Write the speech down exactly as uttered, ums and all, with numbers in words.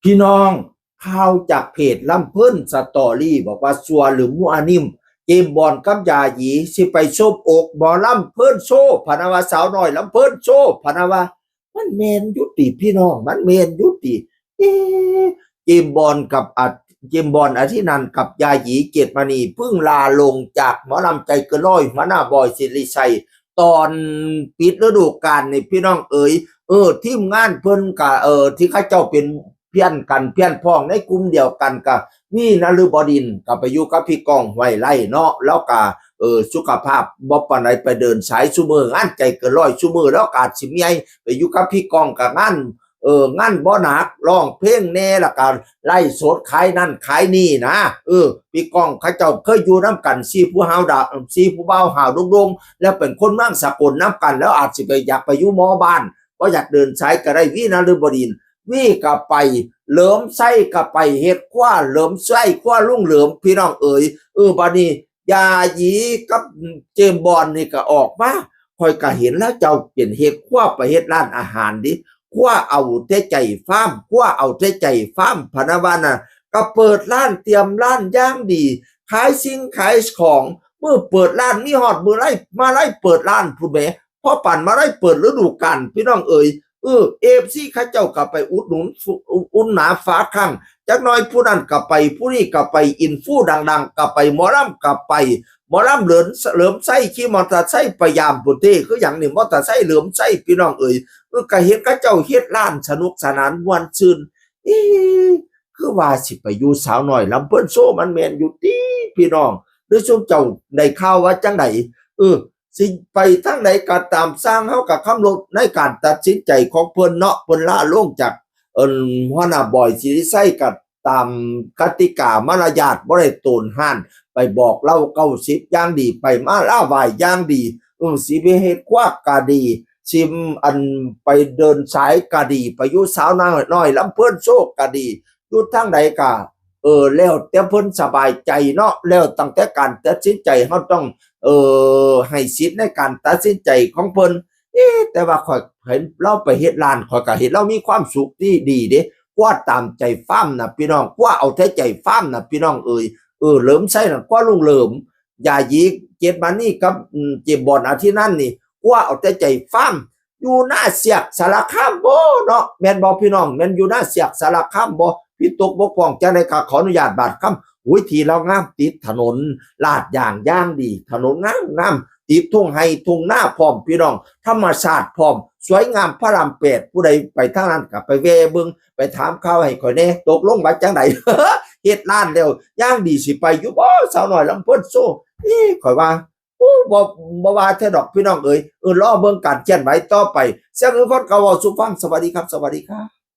พี่น้อง ข่าวจากเพจลำเพลินสตอรี่บอกว่าซัวหรือมั่วนิ่ม เจมส์บอนด์กับยาหยีสิไปซบอกหมอลำเพลินโชว์พะนะว่า สาวน้อยลำเพลินโชว์พะนะว่า มันแม่นอยู่ติพี่น้อง มันแม่นอยู่ติ เอ๊ะ เจมส์บอนด์กับอัด เจมส์บอนด์อธินันท์กับยาหยีเกตมณีเพิ่งลาลงจากหมอลำใจเกินร้อยหัวหน้าบอยศิริชัย ตอนปิดฤดูกาลนี่พี่น้องเอ๋ย เออ ทีมงานเพิ่นกะ เออ ที่เขาเจ้าเป็นเพี้ยนกันเพี้ยนพ้องในกลุ่มเดียวกันกะ วี นฤบดินทร์กะไปอยู่กับพี่ก้อง ห้วยไร่เนาะ แล้วกะ เออ สุขภาพบ่ปานใด ไปเดินสายซุมื้อ งานใจเกินร้อยซุมื้อ แล้วกะอาจสิเมื่อย ไปอยู่กับพี่ก้องกะงาน เออ งานบ่หนัก ร้องเพลงแหน่ แล้วกะไลฟ์สดขายนั่นขายนี่นะ เออ พี่ก้องเขาเจ้าเคยอยู่นำกัน สี่ผู้ฮาวดา สี่ผู้บ่าวฮาวโด่งๆ แล้วเป็นคนเมืองสกลนำกัน แล้วอาจสิไปอยากไปอยู่หมอบ้าน บ่อยากเดินสายกะได้ วี นฤบดินทร์ วี กะไป เหลิมไส้กะไปเฮ็ดครัว เหลิมไส้ครัวลุงเหลิม พี่น้องเอ๋ย เออ บัดนี้ ยาหยีกับเจมส์บอนด์นี่กะออกมา ข้อยกะเห็นแล้วเจ้าเป็นเฮ็ดครัวไปเฮ็ดร้านอาหารดิ ครัวเอาแต่ใจฟาร์ม ครัวเอาแต่ใจฟาร์มพะนะว่าน่ะ กะเปิดร้านเตรียมร้านอย่างดี ขายสิ่งขายของ มื้อเปิดร้านมีฮอดมื้อไล่มาไล่เปิดร้านพุ้นแหม พอปานมาไล่เปิดฤดูกาล พี่น้องเอ๋ย เออ เอฟซี เขาเจ้ากะไปอุดหนุน อุดหนาฝาคัง จักหน่อยผู้นั้นกะไป ผู้นี้กะไป อินฟูดังๆ กะไป หมอลำกะไป หมอลำเหลิม เหลิมไส้ขี่มอเตอร์ไซค์ไปยามพุ้นเด้ คือหยังนี่ มอเตอร์ไซค์เหลิมไส้ พี่น้องเอ๋ย เออ กะเห็นเขาเจ้าเฮ็ดร้านสนุกสนานม่วนซื่น เอ๊ะ คือว่าสิไปอยู่สาวน้อยลำเพลินโชว์ มันแม่นอยู่ติพี่น้อง หรือซุมเจ้าได้ข่าวว่าจั่งใด เออ สิไปทางใดกะตาม ซ่าง เฮากะเคารพในการตัดสินใจของเพิ่นเนาะ เพิ่นลาลงจาก เอิ่น หัวหน้าบอยศิริชัยกะตามกติกามารยาท บ่ได้โตนฮ้าน ไปบอกลาวเก้าสิบอย่างดี ไปมาลาไหว้อย่างดี เออ สิไปเฮ็ดครัวกะดี สิ อัน ไปเดินสายกะดี ไปอยู่สาวน้อยลำเพลินโชว์กะดี อยู่ทางใดกะ เออ แล้วแต่เพิ่นสบายใจเนาะ แล้วตั้งแต่การตัดสินใจ เฮาต้อง เออ ให้สิทธิ์ในการตัดสินใจของเพิ่น เอ๊ะ แต่ว่าข้อยเห็นลาวไปเฮ็ดร้าน ข้อยกะเห็นลาวมีความสุขที่ดีเด้ ครัวตามใจฟาร์มน่ะพี่น้อง ครัวเอาแต่ใจฟาร์มน่ะพี่น้องเอ๋ย เออ เหลิมไส้นั่น ครัวลุงเหลิม ยาหยี เกตมณีกับ อืม เจมส์บอนด์อธินันท์นี่ ครัวเอาแต่ใจฟาร์ม อยู่นาเสียกสารคามบ่เนาะ แม่นบ่พี่น้อง แม่นอยู่นาเสียกสารคามบ่ ผิดตกบกพร่องจั่งใดกะขออนุญาตบาดคำ โอ้ย ที่ลาวงามติดถนนลาดยางอย่างดี ถนนงามๆ ติดทุ่งไฮ่ทุ่งนาพร้อมพี่น้อง ธรรมชาติพร้อม สวยงามพระรามแปด ผู้ใดไปทางนั้นกะไปแวะเบิ่ง ไปถามข่าวให้ข้อยแหน่ ตกลงว่าจั่งใด เฮ็ดร้านแล้วอย่างดี สิไปอยู่บ่ สาวน้อยลำเพลินโชว์ เอ้ ข้อยว่า โอ้ บ่ บ่ว่าแท้ดอกพี่น้องเอ๋ย เออ รอเบิ่งการเคลื่อนไหวต่อไป เสียงอื่นก่อนกะเว้าสู่ฟัง สวัสดีครับ สวัสดีครับ